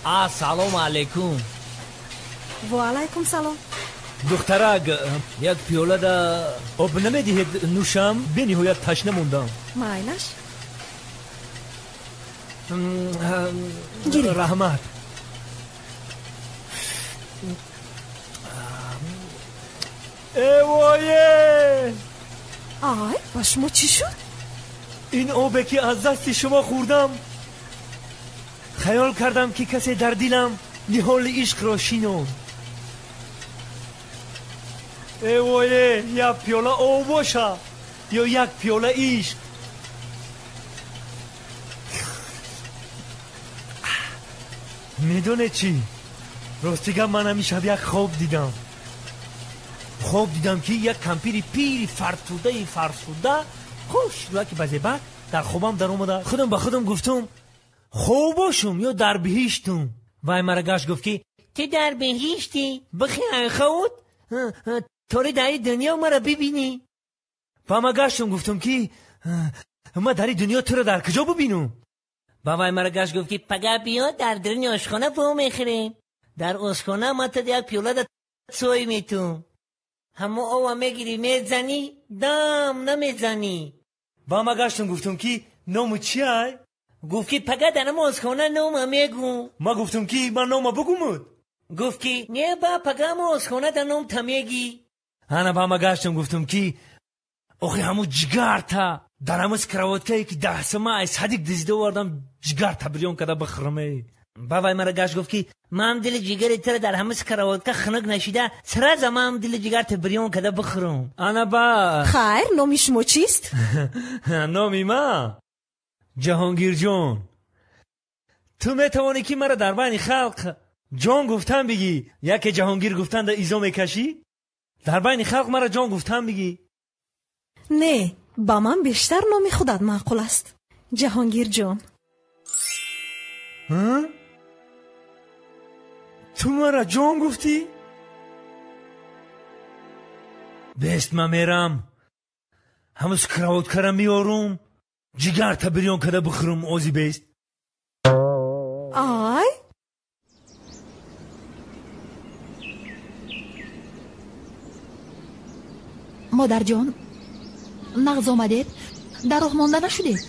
Ассалому алайкум. Ва алайкум салом. Духтарак, як пиёла да об намедиҳед нӯшам? Бениҳоят ташна мондам. Майлаш. Раҳмат. Эвое! Ай, ба шумо чӣ шуд? Ин обе ки аз дасти шумо хӯрдам, хаёл кардам ки касе дар дилам ниҳоли ишқро шинонд. Эвое, як пиёла об боша ё як пиёла ишқ. Медонед чӣ? Рости гап, ман ҳамин шаб як хоб дидам. Хоб дидам ки як кампири пири фартудаи фарсуда хуш ки ба зебак дар хобам даромада. Худам ба худам гуфтам, хоб бошум ё дар биҳиштум. Вай мара гашт гуфт ки ту дар биҳиштӣ, бихи худ тори дар дунё мара бибинӣ. Ба ма гаштум гуфтум ки ма дар дунё туро дар куҷо бибинум? Ба вай мара гашт гуфт ки пага биё дар даруни ошхона бо мехӯрем. Дар ошхона ма ту як пиёла да чой метум. Ҳамо ова мегирӣ мезанӣ, дам намезанӣ. Ба ма гаштум гуфтум ки ному чиай? Гуфт ки пага дар ҳамо ошхона нома мегӯ. Ма гуфтум ки ман нома бугумуд? Гуфт ки не ба пага ҳамо ошхона да ном та мегӣ. Ана ба ма гаштум гуфтум ки охи ҳамо ҷигарта дар ҳамо скроваткае ки даҳсама ай садик дизида овардам, ҷигарта бирён карда бихӯраме. Ба вай мара гашт гуфт ки ман дили ҷигари туро дар ҳама скроватка хунук нашида, сразу ман дили ҷигарта бирён карда бихӯрам. Ана ба хайр, номи шумо чист? Номи ман Ҷаҳонгирҷон. Ту метавонӣ ки мара дар байни халқ ҷон гуфтан бигӣ? Яке Ҷаҳонгир гуфтан да изо мекашӣ? Дар байни халқ мара ҷон гуфтан бигӣ? Не, ба ман бештар номи худат маъқул аст. Ҷаҳонгирҷон. Ту мара ҷон гуфтӣ? Бест, ман мерам ҳамуз кроваткара меорум, ҷигарта бирён карда бихӯрум. Ози бест. Ай, модарҷон, нағз омадед? Дар роҳ монда нашудед?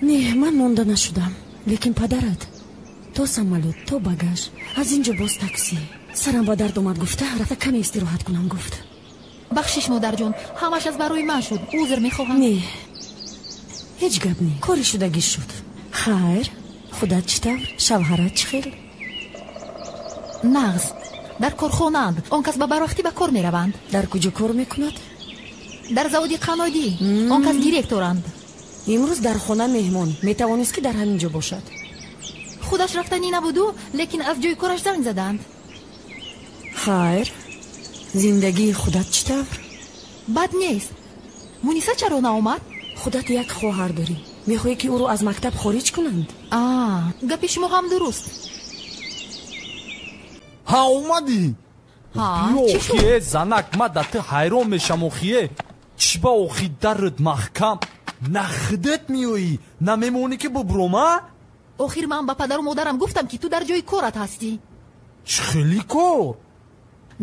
Не, ман монда нашудам, лекин падарат то самолёт, то багаж, аз ин ҷо боз такси. Сарам ба дард омад, гуфта рафта каме истироҳат кунам гуфт. Бахшиш, модарҷон, ҳамаш аз барои ман шуд. Узр мехоҳам. Не, ҳеҷ гап не, кори шудагӣ шуд. Хайр, худат чӣ тавр? Шавҳарат чӣ хел? Нағз, дар корхонаанд. Он кас ба барвақтӣ ба кор мераванд. Дар куҷо кор мекунад? Дар заводи қанодӣ. Он кас директоранд. Имрӯз дар хона меҳмон. Метавонист ки дар ҳамин ҷо бошад. Худаш рафтанӣ набуду, лекин аз ҷои кораш занг заданд. Хайр, зиндагии худат чӣ тавр? Бад нест. Муниса чаро наомад? Худат як хоҳар дорӣ. Мехоҳӣ ки ӯро аз мактаб хориҷ кунанд? А, гапи шумо ҳам дуруст. Ҳа, омадӣ? Охие, занак, ма да ту ҳайрон мешам. Охие, чӣ ба охи дарат маҳкам? На худат меоӣ, на мемонӣ ки бубурома? Охир ман ба падару модарам гуфтам ки ту дар ҷои корат ҳастӣ. Чӣ хели кор?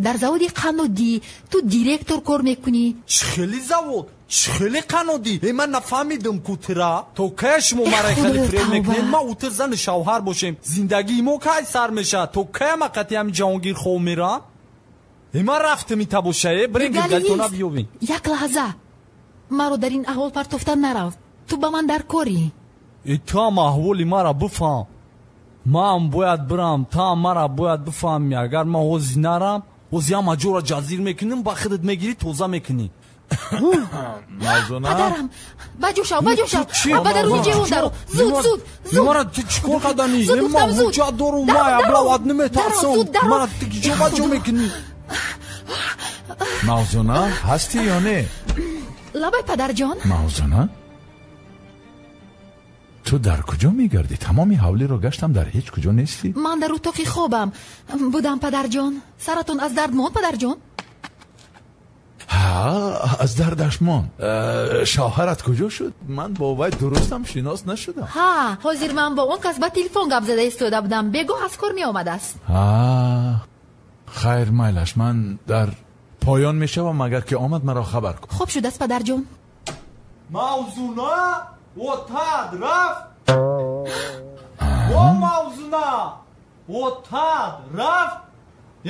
Дар заводи қаннодӣ ту директор кор мекунӣ. Чӣ хели завод? Чӣ хели қаннодӣ? Э, ман нафаҳмидам ку тира. То кая шумо мара хеле фиреб мекунед? Ма ӯ ту зану шавҳар бошем, зиндагии мо кай сар мешавад? То кая ма қатъи ҳами Ҷаҳонгир хоб мерам? Э, ман рафтам ита боша, э, бирем гилгалитона биёбем. Як лаҳза, маро дар ин аҳвол партофта нарав. Ту ба ман дар корӣ. Э, ту ҳам аҳволи мара бифаҳм. Ман бояд бирам, ту ҳам мара бояд бифаҳмӣ. Агар ман ҳози нарам, ҳози ҳама ҷоро ҷазир мекунем, ба худат мегирӣ, тоза мекунӣ. Мавзуна? Падарам, ба ҷо шав, ба ҷо шав, ба даруни ҷевон даро. Зуд, зуд, зуд. Мара ту чӣ кор карданӣ? Ман ҳуҷҷат дорум, ман аблават наметарсам. Мара ту ҷо ба ҷо мекунӣ? Мавзуна, ҳастӣ ё не? Лабай, падарҷон. Мавзуна, ту дар куҷо мегардӣ? Тамоми ҳавлиро гаштам, дар ҳеҷ куҷо нестӣ. Ман дар утоқи хобам будам, падарҷон. Саратон аз дард монд, падарҷон? Ҳа, Ҳа, аз дардаш монд. Шавҳарат куҷо шуд? Ман бо вай дурустам шинос нашудам. Ҳа, ҳозир ман бо он кас ба телефон гап зада истода будам. Бегоҳ аз кор меомадааст. Ҳа, хайр, майлаш, ман дар поён мешавам, агар ки омад маро хабар кун. Хуб шудааст, падарҷон. Мавзуна отад рафт. О, Мавзуна отад рафт.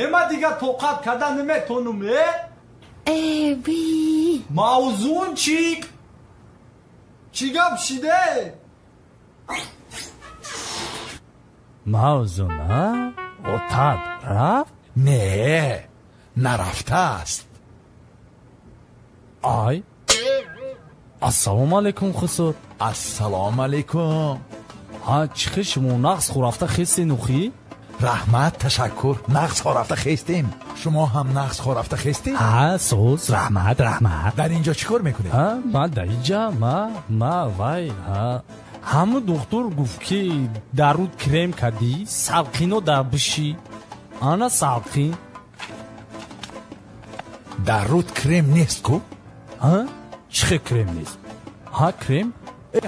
Ема дига тоқат карда наметонум, э? Э, ви. Мавзунчик, чӣ гап шиде? Мавзуна отад рафт? Не, нарафтааст. Ай, ассалому алайкум, хусур. Ассалому алайкум. Ҳа, чӣ хел шумо нағз хӯрафта хестен охӣ? Раҳмат, ташаккур, нағз хорафта хестем. Шумо ҳам нағз хорафта хестем? Ҳа, соз, раҳмат, раҳмат. Дар инҷо чӣ кор мекунед? Ҳа, ман дар инҷа, ма вай, ҳа. Ҳамун духтур гуфт, ки дар руд крем кардӣ, салқино дар бишӣ. Ана салқин. Дар руд крем нест ку? Ҳа? Чӣ хел крем нест? Ҳа, крем?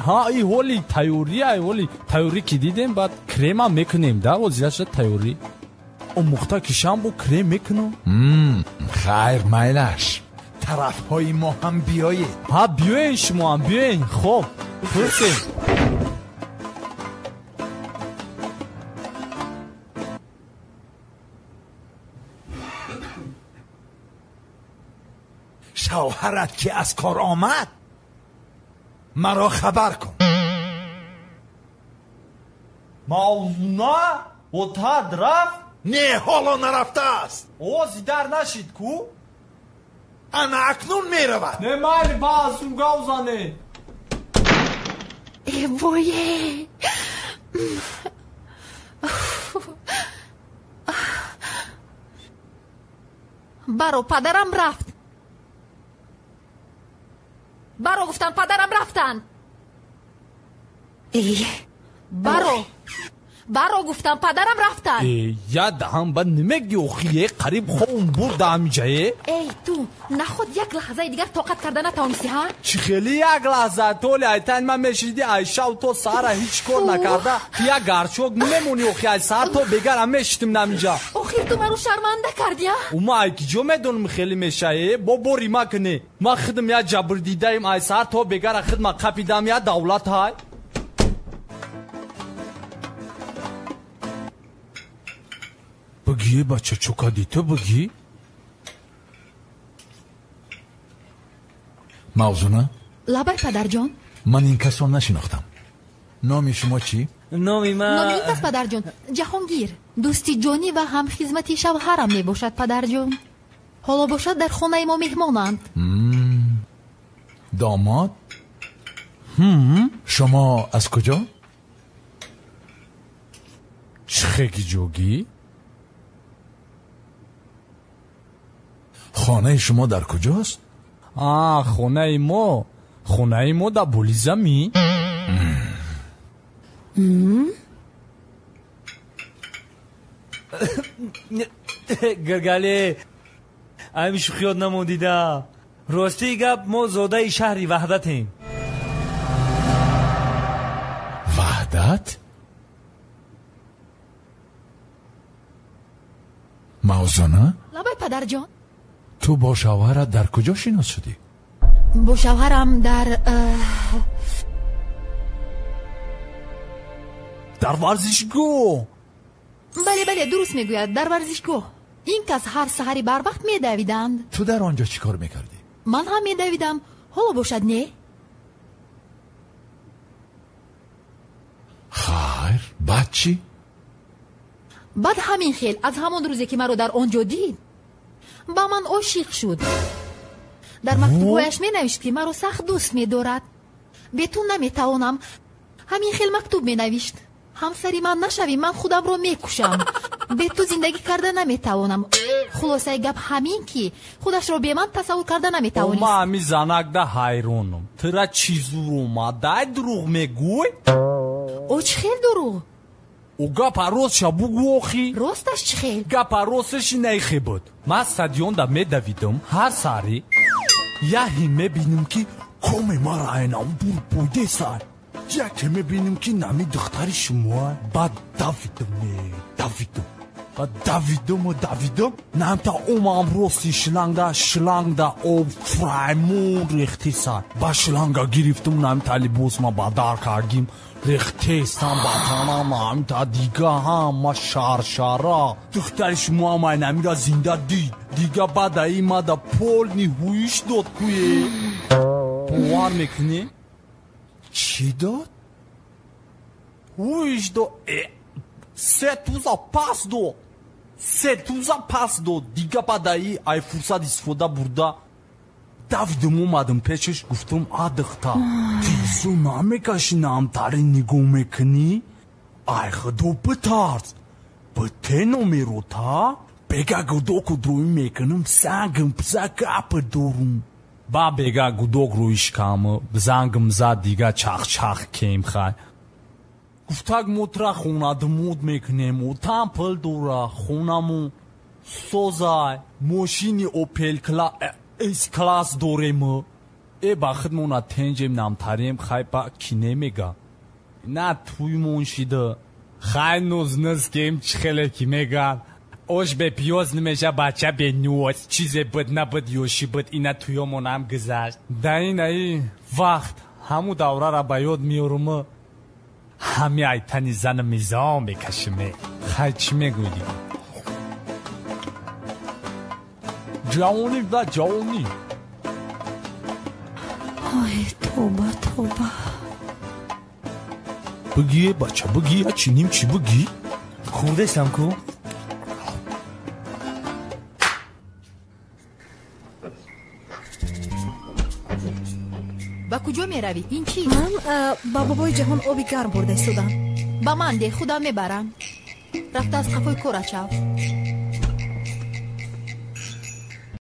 Ҳа, и ҳоли тайёрӣ, ай ҳоли тайёрӣ ки дидем, баъд кремам мекунем, да, ҳозираша тайёрӣ. Омӯхта кишам бо крем мекунам. Хайр, майлаш. Тарафҳои мо ҳам биёед. Ҳа, биёен, шумо ҳам биёен. Хоб, пурсем. Шавҳарат ки аз кор омад, маро хабар кун. Мавзуна отад рафт? Не, ҳоло нарафтааст. Ози дар нашид ку? Ана акнун меравад. Не, майли, ба азум гав зане. Э, вое! Баро, падарам рафт. Баро, гуфтам, падарам рафтанд. Эй, баро, баро, гуфтам, падарам рафтанд. Э, я даҳам ба намегӣ охие, қариб хом бурда ҳамиҷае. Эй, ту наход як лаҳзаи дигар тоқат карда натавонистӣ, ҳа? Чӣ хеле як лаҳза? Толи айтайн ман мешиди ай шав то саҳара ҳеҷ кор накарда, ту як гарчок намемонӣ охи, ай саҳар то бегара мешитим намиҷа. Охир ту маро шарманда кардӣ, а? Ӯ ма ай киҷо медонам хеле мешае, бо бори ма кунӣ. Ман худам як ҷабрдидаем, ай саҳар то бегара худма қапидам, як давлат ҳай. Бигӣ, бача, чӯ кардӣ ту, бигӣ? Мавзуна? Лабай, падарҷон. Ман ин касро нашинохтам. Номи шумо чӣ? Номи ман... Номи ин кас, падарҷон, Ҷаҳонгир. Дӯсти ҷонӣ ва ҳамхизмати шавҳарам мебошад, падарҷон. Ҳоло бошад дар хонаи мо меҳмонанд. Домод? Шумо аз куҷо? Чӣ хеки ҷогӣ? Хонаи шумо дар куҷост? А, хонаи мо? Хонаи мо дар Болизамӣ. Гиргале, ами шӯхиёт намондида. Ростии гап, мо зодаи шаҳри Ваҳдатем. Ваҳдат? Мавзуна? Лабай, падарҷон. Ту бо шавҳарат дар куҷо шинос шудӣ? Бо шавҳарам дар дар варзишгоҳ. Бале, бале, дуруст мегӯяд, дар варзишгоҳ. Ин кас ҳар саҳари барвақт медавиданд. Ту дар он ҷо чӣ кор мекардӣ? Ман ҳам медавидам. Ҳоло бошад не? Хайр, баъд чӣ? Баъд ҳамин хел, аз ҳамон рӯзе ки маро дар он ҷо дид, ба ман ошиқ шуд. Дар мактубҳояш менавишт, ки маро сахт дӯст медорад. Бе ту наметавонам. Ҳамин хел мактуб менавишт. Ҳамсари ман нашавӣ, ман худамро мекушам. Бе ту зиндагӣ карда наметавонам. Хулосаи гап ҳамин ки худашро бе ман тасаввур карда наметавонист. Ман ҳами занакда ҳайронам. Тура чӣ зур омад? Дай дурӯғ мегӯй? О, чӣ хел дурӯғ? О, гапа ростша бугӯ охӣ. Росташ чӣ хел? Гапа росташи нехе буд. Ман стадионда медавидам ҳар саҳари. Яҳи мебинам ки коме мара айнам бур буйдесай. Яке мебинам ки нами духтари шумо. Баъд давидам, не давидам. Баъд давидаму давидам, намта омам рости шлангда об фраймон рехтесай. Ба шланга гирифтам, намта либосма ба дар кардим, рехтестам ба танам, намта дига ҳама шаршара. Духтари шумо ам айнамира зинда дид. Дига баъд аи мада полный ҳуиш дод куе. Бовар мекунӣ? Чӣ дод? Ҳуиш дод. Се туза пас дод. Се туза пас дод. Дига баъд аи ай фурсат истифода бурда давидам, омадам пешаш, гуфтам: а духтар, тису намекашӣ, намтари нигоҳ мекунӣ? Ай худо битарс, бите номерота бега гудоку рӯй мекунам, сангам биза гапа дорум. Ба бега гудок рӯиш кам, зангам зад, дига чах-чах кем. Хай, гуфтак, мо тра хонадмуд мекунем, отам пул дора, хонаму созай, мошини Опел С класс дорем, э ба худмона тенҷем, намтарем. Хай, ба ки немега на туймон шида. Хай, нуз нуз кем, чӣ хеле ки меган, ош бе пиёз намеша, бача бе нӯз. Чизе буд набуд, ёшӣ буд, ина туёмонам гузашт. Да инаи вақт ҳамун даврара ба ёд меорум, ҳами айтани зану мизон мекашиме. Хай, чӣ мегӯӣ дига? Ҷавонӣ да ҷавонӣ. Ой, тоба, тоба. Бигие, бача, бигӣ, ачи ним чӣ бигӣ. Хӯрдестам ку. Ба куҷо меравӣ? Ин чист? Ман ба бобои Ҷаҳон оби гарм бурда истодам. Ба ман деҳ, худам мебарам. Рафта аз қафои кора шав.